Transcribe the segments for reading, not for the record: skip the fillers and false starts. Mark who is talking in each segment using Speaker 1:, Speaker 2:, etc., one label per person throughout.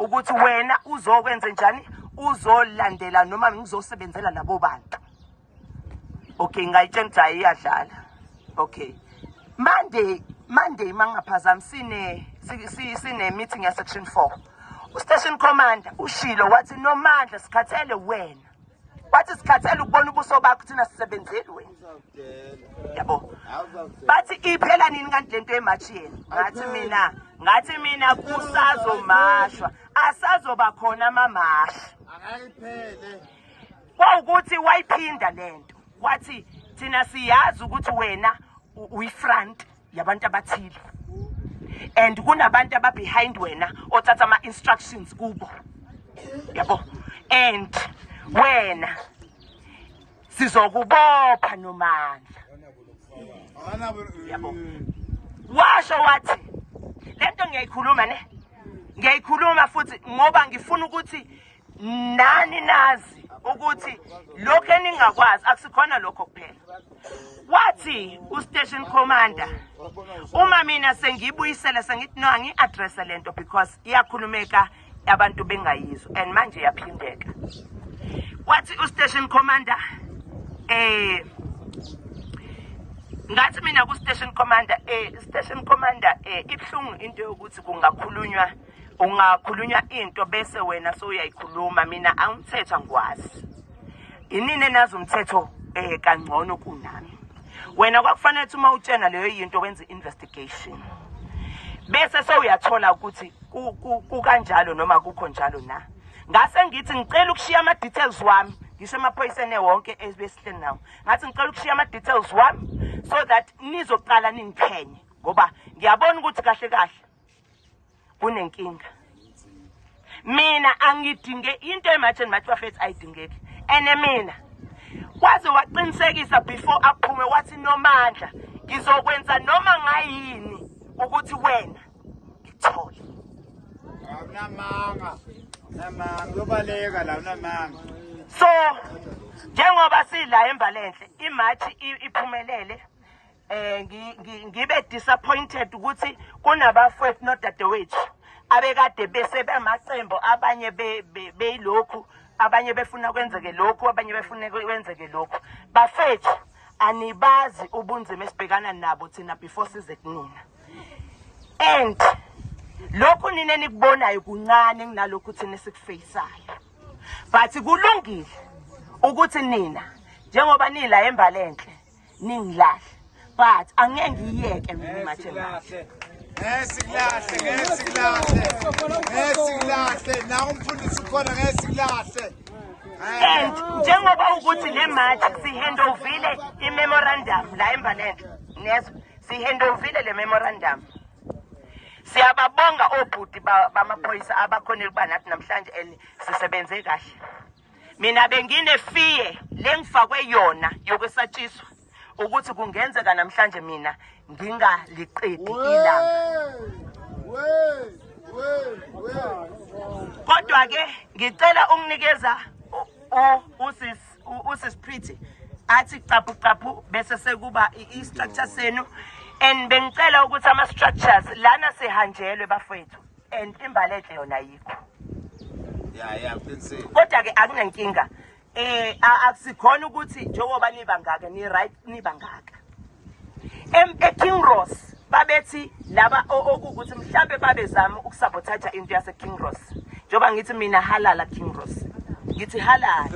Speaker 1: Ukuthi wena uzokwenze njani, uzolandela noma ngizosebenzela labo bantu. Okay, ngayitshela ukuthi hayi, iyadlala. Okay, Monday mangaphazami sine meeting ya section 4. U-station commander ushilo, wathi, "Nomandla, sikhathele wena." Wathi, "Sikhathele ukubona ubuso bakho, thina sisebenzeli wena." Yabo, bathi, "Iphela nini kanti lento ye-march yena?" Ngathi mina kusazomashwa, asazoba khona amamashi.
Speaker 2: Akayiphele.
Speaker 1: Kwawukuthi wayiphinda lento, wathi, "Thina siyazi ukuthi wena uyi-front yabantu abathile and kunabantu aba-behind wena othatha ama-instructions kubo, yabo, and wena sizokubopha, Nomandla."
Speaker 2: Akanabo.
Speaker 1: Yabo, washo wathi lento ngiyayikhuluma ne, ngiyayikhuluma futhi ngoba ngifuna ukuthi nani nazi ukuthi lokho eningakwazi akusikhona lokho kuphela. Wathi u-station commander, uma mina sengiyibuyisele, sengithi no, angi-address lento because iyakhulumeka, abantu bengayizwa, and manje iyaphindeka. Wathi u-station commander, ngathi mina ku-station commander, station commander, ibhlungu into yokuthi kungakhulunywa, ungakhulunywa into bese wena sowuyayikhuluma. Mina angumthetho, angikwazi inini enazi umthetho kangcono kunami. Wena kwakufanele ukuthi uma utshena leyo yinto wenze investigation bese sewuyathola ukuthi kukanjalo noma kukho njalo na. Ngase ngithi ngicela ukushiya ama-details wami, ngisho emaphoyiseni wonke ebesihleli nawo, ngathi ngicela ukushiya ama-details wami so that nizoqala ningiphenye, ngoba ngiyabona ukuthi kahle kahle kunenkinga. Mina angidinge into ye-March and March, bafethu, ayidingeki. Ene mina waze waqinisekisa before aphume, wathi, "Nomandla, ngizokwenza noma ngayini ukuthi wena ngikuthole."
Speaker 2: Awunamanga. Namanga uyobaleka la, unamanga.
Speaker 1: So njengoba sila eMbalenhle, i-march iphumelele. Ngibe disappointed ukuthi kunabafowethu nodadewethu abekade bese bamaqembu abanye beyilokhu, abanye befuna kwenzeke lokhu, abanye befuna kwenzeke lokhu. Bafethu, anibazi ubunzima esibhekana nabo thina before size kunina, and lokhu nina enikubonayo kuncane kunalokhu thina esikufaceayo. But kulungile ukuthi nina njengoba nila eMbalenhle ningilahle, but angeke ngiyeke mina i-March and March.
Speaker 2: Ngeke sikulahle, ngeke sikulahle. Ngeke sikulahle. Na umfundisi ukhona, ngeke sikulahle.
Speaker 1: And njengoba ukuthi le march sihandovile i-memorandum la eMbalenhle, nezwa, sihandovile le memorandum. Siyababonga obhuti bamaphoyisa abakhonile ukuba nathi namhlanje and sisebenze kahle. Mina bengine-fear lengifakwe yona yokwesatshiswa ukuthi kungenzeka namhlanje mina ngingaliqedi ilanga.
Speaker 2: We, we, we.
Speaker 1: Kodwa ke ngicela unginikeza usis Pretty athi caphu caphu, bese sekuba i-structure senu. And bengicela ukuthi ama structures lana sihanjelwe, bafethu, and iMbalenhle yona yikho.
Speaker 2: Ya, uqinisile.
Speaker 1: Kodwa ke akunankinga, akusikhona ukuthi njengoba niba ngaka ni right, niba ngaka. E-King Ross babethi laba okuwukuthi mhlambe babezama ukusabotage into yase King Ross. Njengoba ngithi mina halala King Ross, ngithi halala,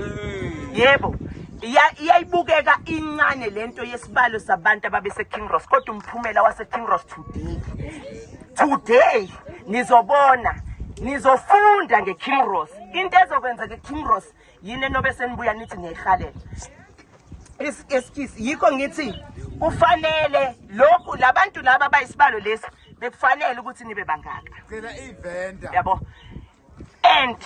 Speaker 1: yebo, iyayibukeka incane lento yesibalo sabantu ababese King Ross, kodwa umphumela wase King Ross today, today nizobona, nizofunda nge-King Ross, into ezokwenzeka e-King Ross yini enobe senibuya nithi niyayihalela. Excuse, yikho ngithi kufanele lokhu labantu laba bayisibalo lesi bekufanele ukuthi nibe bangaka.
Speaker 2: Cela ivenda.
Speaker 1: Yabo, and